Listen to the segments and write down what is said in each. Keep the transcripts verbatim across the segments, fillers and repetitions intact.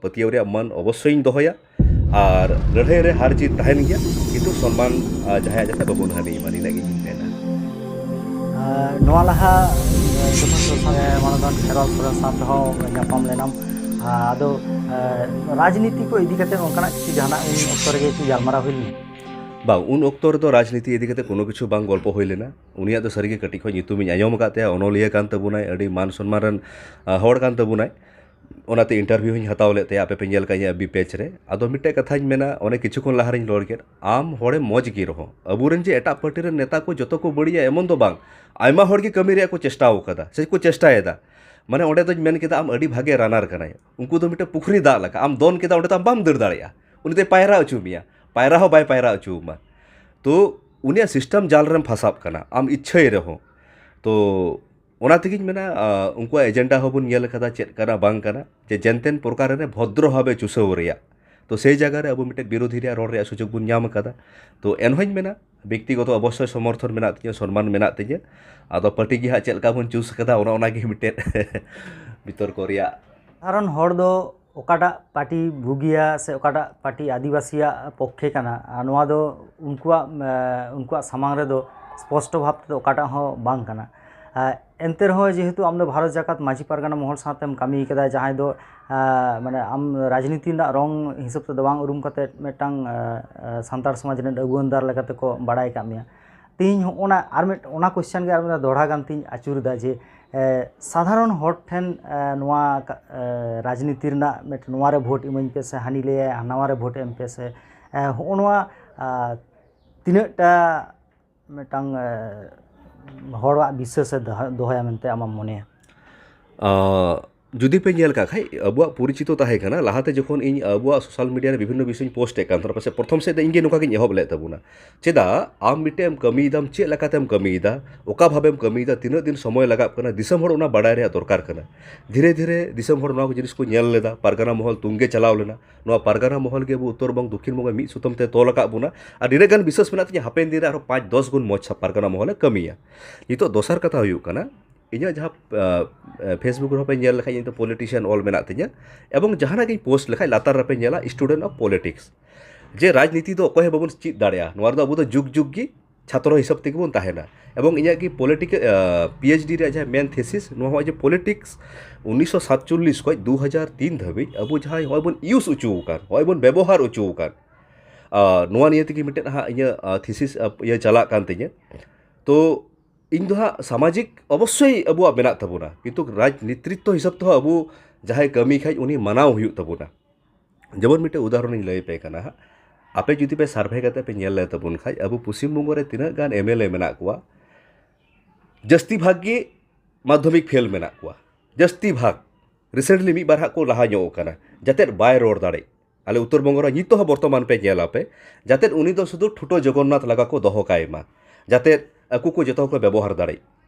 ᱯᱟᱹᱛᱭᱟᱹᱣ ᱨᱮᱭᱟᱜ ᱢᱟᱹᱱ ᱚᱵᱚᱥᱥᱳᱭᱤᱧ ᱫᱚᱦᱚᱭᱟ᱾ ᱟᱨ ᱞᱟᱹᱲᱦᱟᱹᱭ ᱨᱮ ᱦᱟᱨ ᱡᱤᱛ ᱛᱟᱦᱮᱱ ᱜᱮᱭᱟ, ᱠᱤᱱᱛᱩ ᱥᱚᱱᱢᱟᱱ, ᱟᱨ, ᱡᱟᱦᱟᱸᱭᱟᱜ ᱡᱟᱦᱟᱸ ᱵᱟᱵᱚᱱ ᱦᱟᱹᱱᱤ ᱢᱟ, ᱱᱤᱱᱟᱹᱜ ᱜᱤᱧ ᱢᱮᱱᱟ᱾ ᱟᱨ ᱱᱚᱣᱟ ᱞᱟᱦᱟ, ᱟᱨ, ᱡᱚᱠᱷᱚᱱ ᱥᱚᱥᱟᱱ, ᱟᱨ, ᱢᱟᱱᱚᱛᱟᱱ ᱠᱷᱮᱨᱣᱟᱞ ᱥᱚᱨᱮᱱ ᱥᱟᱶ ᱛᱮᱦᱚᱸ ᱧᱟᱯᱟᱢ ᱞᱮᱱᱟᱢ, ᱟᱨ, ᱟᱫᱚ, ᱟᱨ, ᱨᱟᱡᱽᱱᱤᱛᱤ ᱠᱚ ᱤᱫᱤ ᱠᱟᱛᱮ ᱚᱱᱠᱟᱱᱟᱜ ᱠᱤᱪᱷᱩ ᱡᱟᱦᱟᱱᱟᱜ ᱩᱱ ᱚᱠᱛᱚ ᱨᱮᱜᱮ ᱠᱤ ᱜᱟᱞᱢᱟᱨᱟᱣ ᱦᱩᱭ ᱞᱮᱱᱟ? ᱵᱟᱝ, ᱩᱱ ᱚᱠᱛᱚ ᱨᱮᱫᱚ ᱨᱟᱡᱽᱱᱤᱛᱤ ᱤᱫᱤ ᱠᱟᱛᱮ ᱠᱳᱱᱳ ᱠᱤᱪᱷᱩ ᱵᱟᱝ ᱜᱚᱞᱯᱚ ᱦᱩᱭ ᱞᱮᱱᱟ᱾ ᱩᱱᱤᱭᱟᱜ ᱫᱚ ᱥᱟᱹᱨᱤᱜᱮ ᱠᱟᱹᱴᱤᱡ ᱠᱷᱚᱱ ᱧᱩᱛᱩᱢᱤᱧ ᱟᱸᱡᱚᱢ ᱟᱠᱟᱫ ᱛᱟᱭᱟ, ᱚᱱᱚᱞᱤᱭᱟᱹ ᱠᱟᱱ ᱛᱟᱵᱚᱱᱟᱭ, ᱟᱹᱰᱤ ᱢᱟᱱ ᱥᱚᱱᱢᱟᱱ ᱨᱮᱱ, ᱟᱨ, ᱦᱚᱲ ᱠᱟᱱ ᱛᱟᱵᱚᱱᱟᱭ᱾ ᱚᱱᱟᱛᱮ interview ᱦᱚᱸᱧ ᱦᱟᱛᱟᱣ ᱞᱮᱫ ᱛᱟᱭᱟ, ᱟᱯᱮ ᱯᱮ ᱧᱮᱞ ᱠᱟᱜ ᱤᱧᱟᱹᱜ FB page ᱨᱮ᱾ ᱟᱫᱚ ᱢᱤᱫᱴᱮᱡ ᱠᱟᱛᱷᱟᱧ ᱢᱮᱱᱟ, ᱚᱱᱮ ᱠᱤᱪᱷᱩ ᱠᱷᱚᱱ ᱞᱟᱦᱟ ᱨᱤᱧ ᱨᱚᱲ ᱠᱮᱫ, ᱟᱢ ᱦᱚᱲᱮᱢ ᱢᱚᱡᱽ ᱜᱮ ᱨᱮᱦᱚᱸ, ᱟᱵᱚᱨᱮᱱ ᱡᱮ ᱮᱴᱟᱜ ᱯᱟᱨᱴᱤ ᱨᱮᱱ ᱱᱮᱛᱟ ᱠᱚ ᱡᱚᱛᱚ ᱠᱚ ᱵᱟᱹᱲᱤᱡᱼᱟ ᱮᱢᱚᱱ ᱫᱚ ᱵᱟᱝ, ᱟᱭᱢᱟ ᱦᱚᱲ ᱜᱮ ᱠᱟᱹᱢᱤ ᱨᱮᱭᱟᱜ ᱠᱚ ᱪᱮᱥᱴᱟᱣ ᱠᱟᱫᱟ ᱥᱮ ᱠᱚ ᱪᱮᱥᱴᱟᱭᱮᱫᱟ᱾ ᱢᱟᱱᱮ ᱚᱸᱰᱮ ᱫᱚᱧ ᱢᱮᱱ ᱠᱮᱫᱟ, ᱟᱢ ᱟᱹᱰᱤ ᱵᱷᱟᱜᱮ runner ᱠᱟᱱᱟᱭ᱾ ᱩᱱᱠᱩ ᱫᱚ ᱢᱤᱫᱴᱮᱱ ᱯᱩᱠᱷᱨᱤ ᱫᱟᱜ ᱞᱮᱠᱟ, ᱟᱢ ᱫᱚᱱ ᱠᱮᱫᱟ, ᱚᱸᱰᱮ ᱫᱚ ᱟᱢ ᱵᱟᱢ ᱫᱟᱹᱲ ᱫᱟᱲᱮᱭᱟᱜᱼᱟ, ᱩᱱᱤ ᱫᱚᱭ ᱯᱟᱭᱨᱟ ᱦᱚᱪᱚ ᱢᱮᱭᱟ, ᱯᱟᱭᱨᱟ ᱦᱚᱸ ᱵᱟᱭ ᱯᱟᱭᱨᱟ ᱦᱚᱪᱚ ᱟᱢᱟ᱾ ᱛᱚ ᱩᱱᱤᱭᱟᱜ system ᱡᱟᱞ ᱨᱮᱢ ᱯᱷᱟᱥᱟᱜ ᱠᱟᱱᱟ ᱟᱢ ᱤᱪᱪᱷᱟᱹᱭ ᱨᱮᱦᱚᱸ᱾ ᱛᱚ ᱚᱱᱟ ᱛᱮᱜᱮᱧ ᱢᱮᱱᱟ, ᱟᱸ, ᱩᱱᱠᱩᱣᱟᱜ agenda ᱦᱚᱸᱵᱚᱱ ᱧᱮᱞ ᱠᱟᱫᱟ ᱪᱮᱫ ᱠᱟᱱᱟ ᱵᱟᱝ ᱠᱟᱱᱟ, ᱡᱮ ᱡᱮᱱᱛᱮᱱ ᱯᱨᱚᱠᱟᱨ ᱨᱮ ᱵᱷᱚᱫᱨᱚ ᱵᱷᱟᱵᱮ ᱪᱩᱥᱟᱹᱣ ᱨᱮᱭᱟᱜ᱾ ᱛᱚ ᱥᱮᱭ ᱡᱟᱭᱜᱟ ᱨᱮ ᱟᱵᱚ ᱢᱤᱫᱴᱮᱱ ᱵᱤᱨᱳᱫᱷᱤ ᱨᱮᱭᱟᱜ ᱨᱚᱲ ᱨᱮᱭᱟᱜ ᱥᱩᱡᱳᱜᱽ ᱵᱚᱱ ᱧᱟᱢ ᱠᱟᱫᱟ᱾ ᱛᱚ ᱮᱱᱦᱚᱸᱧ ᱢᱮᱱᱟ, ᱵᱮᱠᱛᱤᱜᱚᱛᱚ ᱚᱵᱚᱥᱥᱳᱭ ᱥᱚᱢᱚᱨᱛᱷᱚᱱ ᱢᱮᱱᱟᱜ ᱛᱤᱧᱟᱹ, ᱥᱚᱱᱢᱟᱱ ᱢᱮᱱᱟᱜ ᱛᱤᱧᱟᱹ᱾ ᱟᱫᱚ ᱯᱟᱨᱴᱤ ᱜᱮ ᱦᱟᱸᱜ ᱪᱮᱫ ᱞᱮᱠᱟ ᱵᱚᱱ ᱪᱩᱥ ᱠᱟᱫᱟ, ᱚᱱᱟ ᱚᱱᱟᱜᱮ ᱢᱤᱫᱴᱮᱱ ᱵᱤᱛᱚᱨᱠᱚ ᱨᱮᱭᱟᱜ᱾ ᱥᱟᱫᱷᱟᱨᱚᱱ ᱦᱚᱲ ᱫᱚ ᱚᱠᱟᱴᱟᱜ ᱯᱟᱨᱴᱤ ᱵᱩᱜᱤᱭᱟ ᱥᱮ ᱚᱠᱟᱴᱟᱜ ᱯᱟᱨᱴᱤ ᱟᱹᱫᱤᱵᱟᱹᱥᱤᱭᱟᱜ ᱯᱚᱠᱠᱷᱮ ᱠᱟᱱᱟ, ᱟᱨ ᱱᱚᱣᱟ ᱫᱚ ᱩᱱᱠᱩᱣᱟᱜ, ᱮ, ᱩᱱᱠᱩᱣᱟᱜ ᱥᱟᱢᱟᱝ ᱨᱮᱫᱚ ᱥᱯᱚᱥᱴᱚ ᱵᱷᱟᱵᱽ ᱛᱮᱫᱚ ᱚᱠᱟᱴᱟᱜ ᱦᱚᱸ ᱵᱟᱝ ᱠᱟᱱᱟ᱾ ᱮ, ᱮᱱᱛᱮ ᱨᱮᱦᱚᱸ ᱡᱮᱦᱮᱛᱩ ᱟᱢ ᱫᱚ ᱵᱷᱟᱨᱚᱛ ᱡᱟᱠᱟᱛ ᱢᱟᱹᱡᱷᱤ ᱯᱟᱨᱜᱟᱱᱟ ᱢᱚᱦᱚᱞ ᱥᱟᱶᱛᱮᱢ ᱠᱟᱹᱢᱤ ᱠᱟᱫᱟ, ᱡᱟᱦᱟᱸᱭ ᱫᱚ, ᱮ, ᱢᱟᱱᱮ ᱟᱢ ᱨᱟᱡᱽᱱᱤᱛᱤ ᱨᱮᱱᱟᱜ ᱨᱚᱝ ᱦᱤᱥᱟᱹᱵ ᱛᱮᱫᱚ ᱵᱟᱝ ᱩᱨᱩᱢ ᱠᱟᱛᱮ ᱢᱤᱫᱴᱟᱝ, ᱮ, ᱮ, ᱥᱟᱱᱛᱟᱲ ᱥᱚᱢᱟᱡᱽ ᱨᱮᱱ ᱟᱹᱜᱩᱣᱟᱹᱱ ᱫᱟᱨ ᱞᱮᱠᱟᱛᱮ ᱠᱚ ᱵᱟᱲᱟᱭ ᱟᱠᱟᱫ ᱢᱮᱭᱟ᱾ ᱛᱮᱦᱮᱧ ᱦᱚᱸ ᱚᱱᱟ ᱟᱨ ᱢᱤᱫ, ᱚᱱᱟ question ᱜᱮ ᱟᱨ ᱢᱤᱫ ᱫᱚᱦᱲᱟ ᱜᱟᱱ ᱛᱤᱧ ᱟᱹᱪᱩᱨ ᱮᱫᱟ ᱡᱮ, ᱮ, ᱥᱟᱫᱷᱟᱨᱚᱱ ᱦᱚᱲ ᱴᱷᱮᱱ, ᱮ, ᱱᱚᱣᱟ ᱠᱟ-, ᱮ, ᱨᱟᱡᱽᱱᱤᱛᱤ ᱨᱮᱱᱟᱜ ᱢᱤᱫ, ᱱᱚᱣᱟ ᱨᱮ ᱵᱷᱳᱴ ᱤᱢᱟᱹᱧ ᱯᱮ ᱥᱮ ᱦᱟᱹᱱᱤ ᱞᱟᱹᱭᱟᱭ ᱱᱟᱣᱟ ᱨᱮ ᱵᱷᱳᱴ ᱮᱢ ᱯᱮ ᱥᱮ, ᱮ, ᱦᱚᱸᱜᱼᱚ ᱱᱚᱣᱟ, ᱟ, ᱛᱤᱱᱟᱹᱜ ᱴᱟ ᱢᱤᱫᱴᱟᱝ, ᱮ, ᱦᱚᱲᱟᱜ ᱵᱤᱥᱥᱟᱹᱥ ᱮ ᱫᱚᱦᱚ-, ᱫᱚᱦᱚᱭᱟ ᱢᱮᱱᱛᱮ ᱟᱢᱮᱢ ᱢᱚᱱᱮᱭᱟ? ᱟᱸ, ᱡᱩᱫᱤ ᱯᱮ ᱧᱮᱞ ᱠᱟᱜ ᱠᱷᱟᱡ, ᱟᱵᱚᱣᱟᱜ ᱯᱚᱨᱤᱪᱤᱛᱚ ᱛᱟᱦᱮᱸ ᱠᱟᱱᱟ, ᱞᱟᱦᱟᱛᱮ ᱡᱚᱠᱷᱚᱱ ᱤᱧ ᱟᱵᱚᱣᱟᱜ social media ᱨᱮ ᱵᱤᱵᱷᱤᱱᱱᱚ ᱵᱤᱥᱚᱭ ᱤᱧ post ᱮᱫ ᱠᱟᱱ ᱛᱟᱦᱮᱱᱟ, ᱯᱟᱥᱮᱡ ᱯᱨᱚᱛᱷᱚᱢ ᱥᱮᱫ ᱫᱚ ᱤᱧ ᱜᱮ ᱱᱚᱝᱠᱟ ᱜᱤᱧ ᱮᱦᱚᱵ ᱞᱮᱫ ᱛᱟᱵᱚᱱᱟ, "ᱪᱮᱫᱟᱜ ᱟᱢ ᱢᱤᱫᱴᱮᱡ ᱮᱢ ᱠᱟᱹᱢᱤᱭᱮᱫᱟᱢ, ᱪᱮᱫ ᱞᱮᱠᱟᱛᱮᱢ ᱠᱟᱹᱢᱤᱭᱮᱫᱟ, ᱚᱠᱟ ᱵᱷᱟᱵᱮᱢ ᱠᱟᱹᱢᱤᱭᱮᱫᱟ, ᱛᱤᱱᱟᱹᱜ ᱫᱤᱱ ᱥᱚᱢᱚᱭ ᱞᱟᱜᱟᱜ ᱠᱟᱱᱟ?" ᱫᱤᱥᱚᱢ ᱦᱚᱲ ᱚᱱᱟ ᱵᱟᱰᱟᱭ ᱨᱮᱭᱟᱜ ᱫᱚᱨᱠᱟᱨ ᱠᱟᱱᱟ᱾ ᱫᱷᱤᱨᱮ ᱫᱷᱤᱨᱮ ᱫᱤᱥᱚᱢ ᱦᱚᱲ ᱱᱚᱣᱟ ᱠᱚ ᱡᱤᱱᱤᱥ ᱠᱚ ᱧᱮᱞ ᱞᱮᱫᱟ, ᱯᱟᱨᱜᱟᱱᱟ ᱢᱚᱦᱚᱞ ᱛᱩᱝᱜᱮ ᱪᱟᱞᱟᱣ ᱞᱮᱱᱟ᱾ ᱱᱚᱣᱟ ᱯᱟᱨᱜᱟᱱᱟ ᱢᱚᱦᱚᱞ ᱜᱮ ᱟᱵᱚ ᱩᱛᱛᱚᱨ ᱵᱚᱝ ᱫᱚᱠᱠᱷᱤᱱ ᱵᱚᱝᱜᱚ ᱢᱤᱫ ᱥᱩᱛᱟᱹᱢ ᱛᱮ ᱛᱚᱞ ᱟᱠᱟᱫ ᱵᱚᱱᱟ᱾ ᱟᱨ ᱱᱤᱱᱟᱹᱜ ᱜᱟᱱ ᱵᱤᱥᱥᱟᱹᱥ ᱢᱮᱱᱟᱜ ᱛᱤᱧᱟᱹ, ᱦᱟᱯᱮᱱ ᱫᱤᱱ ᱨᱮ ᱟᱨᱦᱚᱸ ᱯᱟᱸᱪ ᱫᱚᱥ ᱜᱩᱱ ᱢᱚᱡᱽ ᱯᱟᱨᱜᱟᱱᱟ ᱢᱚᱦᱚᱞᱮ ᱠᱟᱹᱢᱤᱭᱟ᱾ ᱱᱤᱛᱚᱜ ᱫᱚᱥᱟᱨ ᱠᱟᱛᱷᱟ ᱦᱩᱭᱩᱜ ᱠᱟᱱᱟ, ᱤᱧᱟᱹᱜ ᱡᱟᱦᱟᱸ ᱯᱷᱮᱥᱵᱩᱠ ᱨᱮᱦᱚᱸ ᱯᱮ ᱧᱮᱞ ᱞᱮᱠᱷᱟᱡ, ᱤᱧ ᱫᱚ ᱯᱚᱞᱤᱴᱤᱥᱤᱭᱟᱱ ᱚᱞ ᱢᱮᱱᱟᱜ ᱛᱤᱧᱟᱹ, ᱮᱵᱚᱝ ᱡᱟᱦᱟᱱᱟᱜ ᱜᱤᱧ ᱯᱳᱥᱴ ᱞᱮᱠᱷᱟᱡ ᱞᱟᱛᱟᱨ ᱨᱮᱯᱮ ᱧᱮᱞᱟ student of politics᱾ ᱡᱮ ᱨᱟᱡᱽᱱᱤᱛᱤ ᱫᱚ ᱚᱠᱚᱭ ᱦᱚᱸ ᱵᱟᱵᱚᱱ ᱪᱮᱫ ᱫᱟᱲᱮᱭᱟᱜᱼᱟ, ᱱᱚᱣᱟ ᱨᱮᱫᱚ ᱟᱵᱚ ᱫᱚ ᱡᱩᱜᱽ ᱡᱩᱜᱽ ᱜᱮ ᱪᱷᱟᱛᱨᱚ ᱦᱤᱥᱟᱹᱵ ᱛᱮᱜᱮ ᱵᱚᱱ ᱛᱟᱦᱮᱱᱟ᱾ ᱮᱵᱚᱝ ᱤᱧᱟᱹᱜ ᱜᱮ ᱯᱚᱞᱤᱴᱤᱠ ᱯᱤ ᱮᱭᱤᱪ ᱰᱤ ᱨᱮᱭᱟᱜ ᱡᱟᱦᱟᱸ ᱢᱮᱱ ᱛᱷᱤᱥᱤᱥ, ᱱᱚᱣᱟ ᱦᱚᱸ ᱡᱮ ᱯᱚᱞᱤᱴᱤᱠᱥ ᱩᱱᱤᱥᱥᱚ ᱥᱟᱛᱪᱚᱞᱞᱤᱥ ᱠᱷᱚᱱ ᱫᱩ ᱦᱟᱡᱟᱨ ᱛᱤᱱ ᱫᱷᱟᱹᱵᱤᱡ ᱟᱵᱚ ᱡᱟᱦᱟᱸᱭ ᱱᱚᱜᱼᱚᱭ ᱵᱚᱱ ᱤᱭᱩᱡᱽ ᱦᱚᱪᱚ ᱟᱠᱟᱱ, ᱱᱚᱜᱼᱚᱭ ᱵᱚᱱ ᱵᱮᱵᱚᱦᱟᱨ ᱦᱚᱪᱚ ᱟᱠᱟᱱ, ᱟᱨ ᱱᱚᱣᱟ ᱱᱤᱭᱮ ᱛᱮᱜᱮ ᱢᱤᱫᱴᱮᱱ ᱦᱟᱸᱜ ᱤᱧᱟᱹᱜ ᱛᱷᱤᱥᱤᱥ ᱤᱭᱟᱹ ᱪᱟᱞᱟᱜ ᱠᱟᱱ ᱛᱤᱧᱟᱹ᱾ ᱛᱚ ᱤᱧ ᱫᱚ ᱦᱟᱸᱜ ᱥᱟᱢᱟᱡᱤᱠ ᱚᱵᱚᱥᱥᱳᱭ ᱟᱵᱚᱣᱟᱜ ᱢᱮᱱᱟᱜ ᱛᱟᱵᱚᱱᱟ, ᱠᱤᱱᱛᱩ ᱨᱟᱡᱽ ᱱᱮᱛᱨᱤᱛᱛᱚ ᱦᱤᱥᱟᱹᱵ ᱛᱮᱦᱚᱸ ᱟᱵᱚ ᱡᱟᱦᱟᱸᱭ ᱠᱟᱹᱢᱤ ᱠᱷᱟᱡ ᱩᱱᱤ ᱢᱟᱱᱟᱣ ᱦᱩᱭᱩᱜ ᱛᱟᱵᱚᱱᱟ᱾ ᱡᱮᱢᱚᱱ ᱢᱤᱫᱴᱮᱡ ᱩᱫᱟᱦᱚᱨᱚᱱ ᱤᱧ ᱞᱟᱹᱭ ᱟᱯᱮ ᱠᱟᱱᱟ ᱦᱟᱸᱜ, ᱟᱯᱮ ᱡᱩᱫᱤ ᱯᱮ ᱥᱟᱨᱵᱷᱮ ᱠᱟᱛᱮ ᱯᱮ ᱧᱮᱞ ᱞᱮ ᱛᱟᱵᱚᱱ ᱠᱷᱟᱡ, ᱟᱵᱚ ᱯᱚᱥᱪᱤᱢ ᱵᱚᱝᱜᱚ ᱨᱮ ᱛᱤᱱᱟᱹᱜ ᱜᱟᱱ ᱮᱢ ᱮᱞ ᱮ ᱢᱮᱱᱟᱜ ᱠᱚᱣᱟ, ᱡᱟᱹᱥᱛᱤ ᱵᱷᱟᱜᱽ ᱜᱮ ᱢᱟᱫᱽᱫᱷᱚᱢᱤᱠ ᱯᱷᱮᱞ ᱢᱮᱱᱟᱜ ᱠᱚᱣᱟ᱾ ᱡᱟᱹᱥᱛᱤ ᱵᱷᱟᱜᱽ ᱨᱤᱥᱮᱱᱴᱞᱤ ᱢᱤᱫ ᱵᱟᱨ ᱦᱟᱸᱜ ᱠᱚ ᱞᱟᱦᱟ ᱧᱚᱜ ᱟᱠᱟᱱᱟ, ᱡᱟᱛᱮ ᱵᱟᱭ ᱨᱚᱲ ᱫᱟᱲᱮᱜ᱾ ᱟᱞᱮ ᱩᱛᱛᱚᱨ ᱵᱚᱝᱜᱚ ᱨᱮ ᱱᱤᱛᱚᱜ ᱦᱚᱸ ᱵᱚᱨᱛᱚᱢᱟᱱ ᱯᱮ ᱧᱮᱞ ᱟᱯᱮ, ᱡᱟᱛᱮ ᱩᱱᱤ ᱫᱚ ᱥᱩᱫᱷᱩ ᱴᱷᱩᱴᱚ ᱡᱚᱜᱚᱱᱱᱟᱛᱷ ᱞᱮᱠᱟ ᱠᱚ ᱫᱚᱦᱚ ᱠᱟᱭ ᱢᱟ, ᱡᱟᱛᱮ ᱟᱠᱚ ᱠᱚ ᱡᱚᱛᱚ ᱦᱚᱲ ᱠᱚ ᱵᱮᱵᱚᱦᱟᱨ ᱫᱟᱲᱮᱜ᱾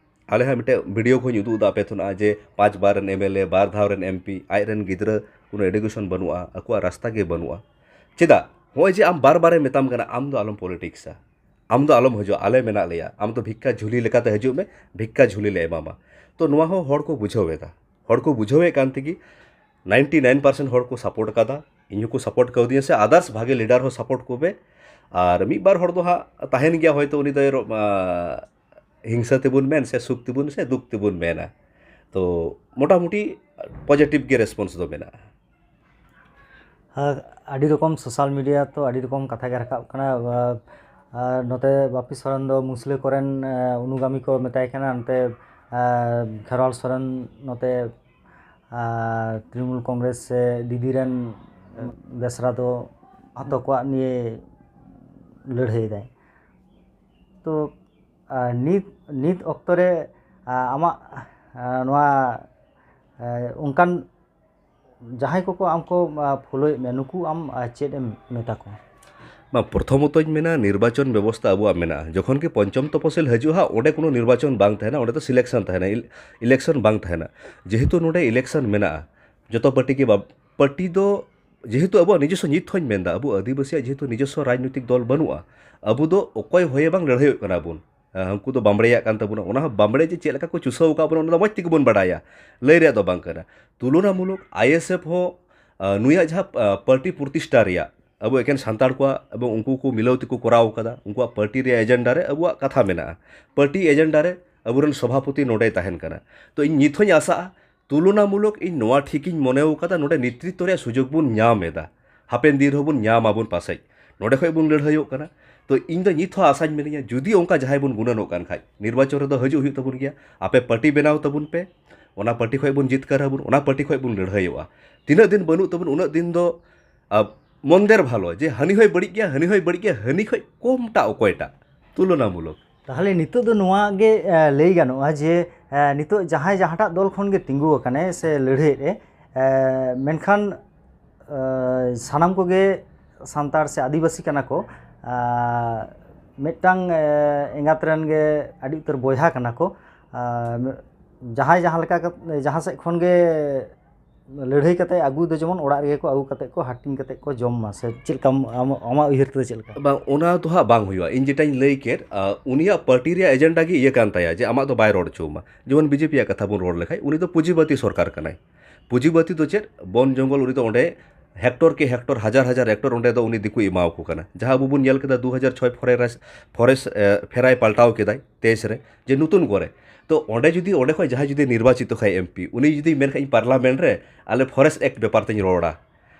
ᱟᱞᱮ ᱦᱚᱸ ᱢᱤᱫᱴᱮᱡ ᱵᱷᱤᱰᱤᱭᱳ ᱠᱚᱧ ᱩᱫᱩᱜ ᱮᱫᱟ ᱟᱯᱮ ᱴᱷᱮᱱ, ᱡᱮ ᱯᱟᱸᱪ ᱵᱟᱨ ᱨᱮᱱ ᱮᱢ ᱮᱞ ᱮ, ᱵᱟᱨ ᱫᱷᱟᱣ ᱨᱮᱱ ᱮᱢ ᱯᱤ, ᱟᱡ ᱨᱮᱱ ᱜᱤᱫᱽᱨᱟᱹ ᱠᱳᱱᱳ ᱮᱰᱩᱠᱮᱥᱚᱱ ᱵᱟᱹᱱᱩᱜᱼᱟ, ᱟᱠᱚᱣᱟᱜ ᱨᱟᱥᱛᱟ ᱜᱮ ᱵᱟᱹᱱᱩᱜᱼᱟ᱾ ᱪᱮᱫᱟᱜ? ᱱᱚᱜᱼᱚᱭ ᱡᱮ ᱟᱢ ᱵᱟᱨ ᱵᱟᱨᱮ ᱢᱮᱛᱟᱢ ᱠᱟᱱᱟ, ᱟᱢ ᱫᱚ ᱟᱞᱚᱢ ᱯᱚᱞᱤᱴᱤᱠᱥᱟ, ᱟᱢ ᱫᱚ ᱟᱞᱚᱢ ᱦᱤᱡᱩᱜᱼᱟ, ᱟᱞᱮ ᱢᱮᱱᱟᱜ ᱞᱮᱭᱟ, ᱟᱢ ᱫᱚ ᱵᱷᱤᱠᱠᱟ ᱡᱷᱩᱞᱤ ᱞᱮᱠᱟᱛᱮ ᱦᱤᱡᱩᱜ ᱢᱮ, ᱵᱷᱤᱠᱠᱟ ᱡᱷᱩᱞᱤ ᱞᱮ ᱮᱢᱟᱢᱟ᱾ ᱛᱚ ᱱᱚᱣᱟ ᱦᱚᱸ ᱦᱚᱲ ᱠᱚ ᱵᱩᱡᱷᱟᱹᱣ ᱮᱫᱟ, ᱦᱚᱲ ᱠᱚ ᱵᱩᱡᱷᱟᱹᱣᱮᱫ ᱠᱟᱱ ᱛᱮᱜᱮ ᱱᱟᱭᱤᱱᱴᱤ ᱱᱟᱭᱤᱱ ᱯᱟᱨᱥᱮᱱᱴ ᱦᱚᱲ ᱠᱚ ᱥᱟᱯᱳᱨᱴ ᱠᱟᱫᱟ, ᱤᱧ ᱦᱚᱸᱠᱚ ᱥᱟᱯᱳᱨᱴ ᱠᱟᱣᱫᱤᱧᱟ, ᱥᱮ ᱟᱫᱟᱨᱥ ᱵᱷᱟᱜᱮ ᱞᱤᱰᱟᱨ ᱦᱚᱸ ᱥᱟᱯᱳᱨᱴ ᱠᱚᱯᱮ᱾ ᱟᱨ ᱢᱤᱫ ᱵᱟᱨ ᱦᱚᱲ ᱫᱚ ᱦᱟᱸᱜ ᱛᱟᱦᱮᱱ ᱜᱮᱭᱟ, ᱦᱚᱭᱛᱳ ᱩᱱᱤ ᱫᱚᱭ ᱨᱚ-, ᱟ, ᱦᱤᱝᱥᱟᱹ ᱛᱮᱵᱚᱱ ᱢᱮᱱ ᱥᱮ ᱥᱩᱠ ᱛᱮᱵᱚᱱ ᱥᱮ ᱫᱩᱠ ᱛᱮᱵᱚᱱ ᱢᱮᱱᱟ᱾ ᱛᱚ ᱢᱚᱴᱟᱢᱩᱴᱤ ᱯᱚᱡᱮᱴᱤᱵᱷ ᱜᱮ ᱨᱮᱥᱯᱚᱱᱥ ᱫᱚ ᱢᱮᱱᱟᱜᱼᱟ᱾ ᱟᱨ ᱟᱹᱰᱤ ᱨᱚᱠᱚᱢ ᱥᱳᱥᱟᱞ ᱢᱤᱰᱤᱭᱟ ᱛᱚ ᱟᱹᱰᱤ ᱨᱚᱠᱚᱢ ᱠᱟᱛᱷᱟ ᱜᱮ ᱨᱟᱠᱟᱵ ᱠᱟᱱᱟ᱾ ᱟᱨ, ᱟᱨ ᱱᱚᱛᱮ ᱵᱟᱯᱤ ᱥᱚᱨᱮᱱ ᱫᱚ ᱢᱩᱥᱞᱟᱹ ᱠᱚᱨᱮᱱ, ᱟᱨ, ᱚᱱᱩᱜᱟᱢᱤ ᱠᱚ ᱢᱮᱛᱟᱭ ᱠᱟᱱᱟ, ᱱᱚᱛᱮ, ᱟᱨ, ᱠᱷᱮᱨᱣᱟᱞ ᱥᱚᱨᱮᱱ ᱱᱚᱛᱮ, ᱟᱨ, ᱛᱨᱤᱱᱢᱩᱞ ᱠᱚᱝᱜᱨᱮᱥ ᱥᱮ ᱰᱤᱰᱤ ᱨᱮᱱ ᱵᱮᱥᱨᱟ ᱫᱚ ᱦᱚᱛᱚ ᱠᱚᱣᱟᱜ ᱱᱤᱭᱮ ᱞᱟᱹᱲᱦᱟᱹᱭ ᱫᱟᱭ᱾ ᱛᱚ, ᱟᱨ ᱱᱤᱛ, ᱱᱤᱛ ᱚᱠᱛᱚ ᱨᱮ, ᱟᱨ, ᱟᱢᱟᱜ, ᱟᱨ, ᱱᱚᱣᱟ, ᱟᱨ, ᱚᱱᱠᱟᱱ ᱡᱟᱦᱟᱸᱭ ᱠᱚᱠᱚ ᱟᱢ ᱠᱚ, ᱟᱨ, ᱯᱷᱳᱞᱳᱭᱮᱫ ᱢᱮᱭᱟ, ᱱᱩᱠᱩ ᱟᱢ, ᱟᱨ, ᱪᱮᱫ ᱮᱢ ᱢᱮᱛᱟ ᱠᱚᱣᱟ? ᱢᱟ, ᱯᱨᱚᱛᱷᱚᱢᱚᱛᱚᱧ ᱢᱮᱱᱟ, ᱱᱤᱨᱵᱟᱪᱚᱱ ᱵᱮᱵᱚᱥᱛᱟ ᱟᱵᱚᱣᱟᱜ ᱢᱮᱱᱟᱜᱼᱟ᱾ ᱡᱚᱠᱷᱚᱱ ᱜᱮ ᱯᱚᱧᱪᱚᱢ ᱛᱚᱯᱚᱥᱤᱞ ᱦᱤᱡᱩᱜᱼᱟ, ᱚᱸᱰᱮ ᱠᱳᱱᱳ ᱱᱤᱨᱵᱟᱪᱚᱱ ᱵᱟᱝ ᱛᱟᱦᱮᱱᱟ, ᱚᱸᱰᱮ ᱫᱚ ᱥᱤᱞᱮᱠᱥᱚᱱ ᱛᱟᱦᱮᱱᱟ, ᱤᱞ-, ᱤᱞᱮᱠᱥᱚᱱ ᱵᱟᱝ ᱛᱟᱦᱮᱱᱟ᱾ ᱡᱮᱦᱮᱛᱩ ᱱᱚᱰᱮ ᱤᱞᱮᱠᱥᱚᱱ ᱢᱮᱱᱟᱜᱼᱟ, ᱡᱚᱛᱚ ᱯᱟᱨᱴᱤ ᱜᱮ ᱵᱟ-, ᱯᱟᱨᱴᱤ ᱫᱚ, ᱡᱮᱦᱮᱛᱩ ᱟᱵᱚᱣᱟᱜ ᱱᱤᱡᱚᱥᱥᱚ, ᱱᱤᱛ ᱦᱚᱸᱧ ᱢᱮᱱᱫᱟ, ᱟᱵᱚ ᱟᱹᱫᱤᱵᱟᱹᱥᱤᱭᱟᱜ ᱡᱮᱦᱮᱛᱩ ᱱᱤᱡᱚᱥᱥᱚ ᱨᱟᱡᱽᱱᱳᱭᱛᱤᱠ ᱫᱚᱞ ᱵᱟᱹᱱᱩᱜᱼᱟ, ᱟᱵᱚ ᱫᱚ ᱚᱠᱚᱭ ᱦᱚᱭᱮ ᱵᱟᱝ ᱞᱟᱹᱲᱦᱟᱹᱭᱚᱜ ᱠᱟᱱᱟ ᱵᱚᱱ᱾ ᱟᱸ, ᱩᱱᱠᱩ ᱫᱚ ᱵᱟᱢᱵᱲᱮᱭᱟᱜ ᱠᱟᱱ ᱛᱟᱵᱚᱱᱟ᱾ ᱚᱱᱟ ᱦᱚᱸ ᱵᱟᱢᱵᱲᱮ ᱡᱮ ᱪᱮᱫ ᱞᱮᱠᱟ ᱠᱚ ᱪᱩᱥᱟᱹᱣ ᱟᱠᱟᱫ ᱵᱚᱱᱟ, ᱚᱱᱟ ᱫᱚ ᱢᱚᱡᱽ ᱛᱮᱜᱮ ᱵᱚᱱ ᱵᱟᱰᱟᱭᱟ, ᱞᱟᱹᱭ ᱨᱮᱭᱟᱜ ᱫᱚ ᱵᱟᱝ ᱠᱟᱱᱟ᱾ ᱛᱩᱞᱚᱱᱟᱢᱩᱞᱚᱠ ᱟᱭᱮᱥᱮᱯᱷ ᱦᱚᱸ, ᱟᱸ, ᱱᱩᱭᱟᱜ ᱡᱟᱦᱟᱸ, ᱟᱸ, ᱯᱟᱨᱴᱤ ᱯᱨᱚᱛᱤᱥᱴᱷᱟ ᱨᱮᱭᱟᱜ ᱟᱵᱚ ᱮᱠᱮᱱ ᱥᱟᱱᱛᱟᱲ ᱠᱚᱣᱟᱜ ᱮᱵᱚᱝ ᱩᱱᱠᱩ ᱠᱚ ᱢᱤᱞᱟᱹᱣ ᱛᱮᱠᱚ ᱠᱚᱨᱟᱣ ᱠᱟᱫᱟ, ᱩᱱᱠᱩᱣᱟᱜ ᱯᱟᱨᱴᱤ ᱨᱮᱭᱟᱜ ᱮᱡᱮᱱᱰᱟ ᱨᱮ ᱟᱵᱚᱣᱟᱜ ᱠᱟᱛᱷᱟ ᱢᱮᱱᱟᱜᱼᱟ, ᱯᱟᱨᱴᱤ ᱮᱡᱮᱱᱰᱟ ᱨᱮ ᱟᱵᱚᱨᱮᱱ ᱥᱚᱵᱷᱟᱯᱚᱛᱤ ᱱᱚᱰᱮᱭ ᱛᱟᱦᱮᱱ ᱠᱟᱱᱟ᱾ ᱛᱚ ᱤᱧ ᱱᱤᱛ ᱦᱚᱸᱧ ᱟᱥᱟᱜᱼᱟ, ᱛᱩᱞᱚᱱᱟᱢᱩᱞᱚᱠ ᱤᱧ ᱱᱚᱣᱟ ᱴᱷᱤᱠᱤᱧ ᱢᱚᱱᱮᱣ ᱠᱟᱫᱟ, ᱱᱚᱰᱮ ᱱᱮᱛᱨᱤᱛᱵ ᱨᱮᱭᱟᱜ ᱥᱩᱡᱳᱜᱽ ᱵᱚᱱ ᱧᱟᱢ ᱮᱫᱟ, ᱦᱟᱯᱮᱱ ᱫᱤᱱ ᱨᱮᱦᱚᱸ ᱵᱚᱱ ᱧᱟᱢ ᱟᱵᱚᱱ ᱯᱟᱥᱮᱡ᱾ ᱱᱚᱰᱮ ᱠᱷᱚᱡ ᱵᱚᱱ ᱞᱟᱹᱲᱦᱟᱹᱭᱚᱜ ᱠᱟᱱᱟ᱾ ᱛᱚ ᱤᱧ ᱫᱚ ᱱᱤᱛ ᱦᱚᱸ ᱟᱥᱟᱧ ᱢᱤᱱᱟᱹᱧᱟ, ᱡᱩᱫᱤ ᱚᱱᱠᱟ ᱡᱟᱦᱟᱸᱭ ᱵᱚᱱ ᱜᱩᱱᱟᱹᱱᱚᱜ ᱠᱟᱱ ᱠᱷᱟᱡ, ᱱᱤᱨᱵᱟᱪᱚᱱ ᱨᱮᱫᱚ ᱦᱤᱡᱩᱜ ᱦᱩᱭᱩᱜ ᱛᱟᱵᱚᱱ ᱜᱮᱭᱟ᱾ ᱟᱯᱮ ᱯᱟᱨᱴᱤ ᱵᱮᱱᱟᱣ ᱛᱟᱵᱚᱱ ᱯᱮ, ᱚᱱᱟ ᱯᱟᱨᱴᱤ ᱠᱷᱚᱡ ᱵᱚᱱ ᱡᱤᱛᱠᱟᱹᱨ ᱟᱵᱚᱱ, ᱚᱱᱟ ᱯᱟᱨᱴᱤ ᱠᱷᱚᱡ ᱵᱚᱱ ᱞᱟᱹᱲᱦᱟᱹᱭᱚᱜᱼᱟ᱾ ᱛᱤᱱᱟᱹᱜ ᱫᱤᱱ ᱵᱟᱹᱱᱩᱜ ᱛᱟᱵᱚᱱ, ᱩᱱᱟᱹᱜ ᱫᱤᱱ ᱫᱚ, ᱟ, ᱢᱚᱱᱫᱮᱨ ᱵᱷᱟᱞᱚ, ᱡᱮ ᱦᱟᱹᱱᱤ ᱦᱚᱸᱭ ᱵᱟᱹᱲᱤᱡ ᱜᱮᱭᱟ, ᱦᱟᱹᱱᱤ ᱦᱚᱸᱭ ᱵᱟᱹᱲᱤᱡ ᱜᱮᱭᱟ, ᱦᱟᱹᱱᱤ ᱠᱷᱚᱡ ᱠᱚᱢᱴᱟᱜ ᱚᱠᱚᱭᱴᱟᱜ, ᱛᱩᱞᱚᱱᱟᱢᱩᱞᱚᱠ᱾ ᱛᱟᱦᱚᱞᱮ ᱱᱤᱛᱚᱜ ᱫᱚ ᱱᱚᱣᱟ ᱜᱮ, ᱮ, ᱞᱟᱹᱭ ᱜᱟᱱᱚᱜᱼᱟ ᱡᱮ, ᱮ, ᱱᱤᱛᱚᱜ ᱡᱟᱦᱟᱸᱭ ᱡᱟᱦᱟᱸᱴᱟᱜ ᱫᱚᱞ ᱠᱷᱚᱱ ᱜᱮ ᱛᱤᱸᱜᱩ ᱟᱠᱟᱱᱟᱭ ᱥᱮ ᱞᱟᱹᱲᱦᱟᱹᱭᱮᱫ ᱮ, ᱮ, ᱢᱮᱱᱠᱷᱟᱱ, ᱮ, ᱥᱟᱱᱟᱢ ᱠᱚᱜᱮ ᱥᱟᱱᱛᱟᱲ ᱥᱮ ᱟᱹᱫᱤᱵᱟᱹᱥᱤ ᱠᱟᱱᱟ ᱠᱚ᱾ ᱟ, ᱢᱤᱫᱴᱟᱝ, ᱮ, ᱮᱸᱜᱟᱛ ᱨᱮᱱ ᱜᱮ ᱟᱹᱰᱤ ᱩᱛᱟᱹᱨ ᱵᱚᱭᱦᱟ ᱠᱟᱱᱟ ᱠᱚ᱾ ᱟ, ᱡᱟᱦᱟᱸᱭ ᱡᱟᱦᱟᱸ ᱞᱮᱠᱟ ᱠᱟᱛ-, ᱡᱟᱦᱟᱸ ᱥᱮᱫ ᱠᱷᱚᱱ ᱜᱮ ᱞᱟᱹᱲᱦᱟᱹᱭ ᱠᱟᱛᱮ ᱟᱹᱜᱩ ᱫᱚ ᱡᱮᱢᱚᱱ ᱚᱲᱟᱜ ᱨᱮᱜᱮ ᱠᱚ ᱟᱹᱜᱩ ᱠᱟᱛᱮ ᱠᱚ ᱦᱟᱹᱴᱤᱧ ᱠᱟᱛᱮ ᱠᱚ ᱡᱚᱢ ᱢᱟ, ᱥᱮ ᱪᱮᱫ ᱞᱮᱠᱟᱢ, ᱟᱢ-, ᱟᱢᱟᱜ ᱩᱭᱦᱟᱹᱨ ᱛᱮᱫᱚ ᱪᱮᱫ ᱞᱮᱠᱟ? ᱵᱟᱝ, ᱚᱱᱟ ᱫᱚ ᱦᱟᱸᱜ ᱵᱟᱝ ᱦᱩᱭᱩᱜᱼᱟ᱾ ᱤᱧ ᱡᱮᱴᱟᱧ ᱞᱟᱹᱭ ᱠᱮᱫ, ᱟ, ᱩᱱᱤᱭᱟᱜ ᱯᱟᱨᱴᱤ ᱨᱮᱭᱟᱜ ᱮᱡᱮᱱᱰᱟ ᱜᱮ ᱤᱭᱟᱹ ᱠᱟᱱ ᱛᱟᱭᱟ ᱡᱮ ᱟᱢᱟᱜ ᱫᱚ ᱵᱟᱭ ᱨᱚᱲ ᱦᱚᱪᱚ ᱟᱢᱟ᱾ ᱡᱮᱢᱚᱱ ᱵᱤᱡᱮᱯᱤᱭᱟᱜ ᱠᱟᱛᱷᱟ ᱵᱚᱱ ᱨᱚᱲ ᱞᱮᱠᱷᱟᱡ, ᱩᱱᱤ ᱫᱚ ᱯᱩᱸᱡᱤᱵᱟᱹᱛᱤ ᱥᱚᱨᱠᱟᱨ ᱠᱟᱱᱟᱭ᱾ ᱯᱩᱸᱡᱤᱵᱟᱹᱛᱤ ᱫᱚ ᱪᱮᱫ? ᱵᱚᱱ ᱡᱚᱝᱜᱚᱞ ᱩᱱᱤ ᱫᱚ ᱚᱸᱰᱮ ᱦᱮᱠᱴᱚᱨ ᱠᱮ ᱦᱮᱠᱴᱚᱨ, ᱦᱟᱡᱟᱨ ᱦᱟᱡᱟᱨ ᱦᱮᱠᱴᱚᱨ ᱚᱸᱰᱮ ᱫᱚ ᱩᱱᱤ ᱫᱤᱠᱩᱭ ᱮᱢᱟᱣ ᱠᱚ ᱠᱟᱱᱟ᱾ ᱡᱟᱦᱟᱸ ᱟᱵᱚ ᱵᱚᱱ ᱧᱮᱞ ᱠᱮᱫᱟ ᱫᱩ ᱦᱟᱡᱟᱨ ᱪᱷᱚᱭ ᱯᱷᱚᱨᱮ-, ᱯᱷᱚᱨᱮᱥ-, ᱮ, ᱯᱷᱮᱨᱟᱭ ᱯᱟᱞᱴᱟᱣ ᱠᱮᱫᱟᱭ ᱛᱮᱭᱤᱥ ᱨᱮ, ᱡᱮ ᱱᱩᱛᱩᱱ ᱠᱚᱨᱮ᱾ ᱛᱚ ᱚᱸᱰᱮ ᱡᱩᱫᱤ, ᱚᱸᱰᱮ ᱠᱷᱚᱱ ᱡᱟᱦᱟᱸᱭ ᱡᱩᱫᱤ ᱱᱤᱨᱵᱟᱪᱤᱛᱚ ᱠᱷᱟᱡ ᱮᱢ ᱯᱤ, ᱩᱱᱤ ᱡᱩᱫᱤ ᱢᱮᱱ ᱠᱷᱟᱡ, "ᱤᱧ ᱯᱟᱨᱞᱟᱢᱮᱱᱴ ᱨᱮ ᱟᱞᱮ ᱯᱷᱚᱨᱮᱥᱴ ᱮᱠᱴ ᱵᱮᱯᱟᱨ ᱛᱮᱧ ᱨᱚᱲᱟ",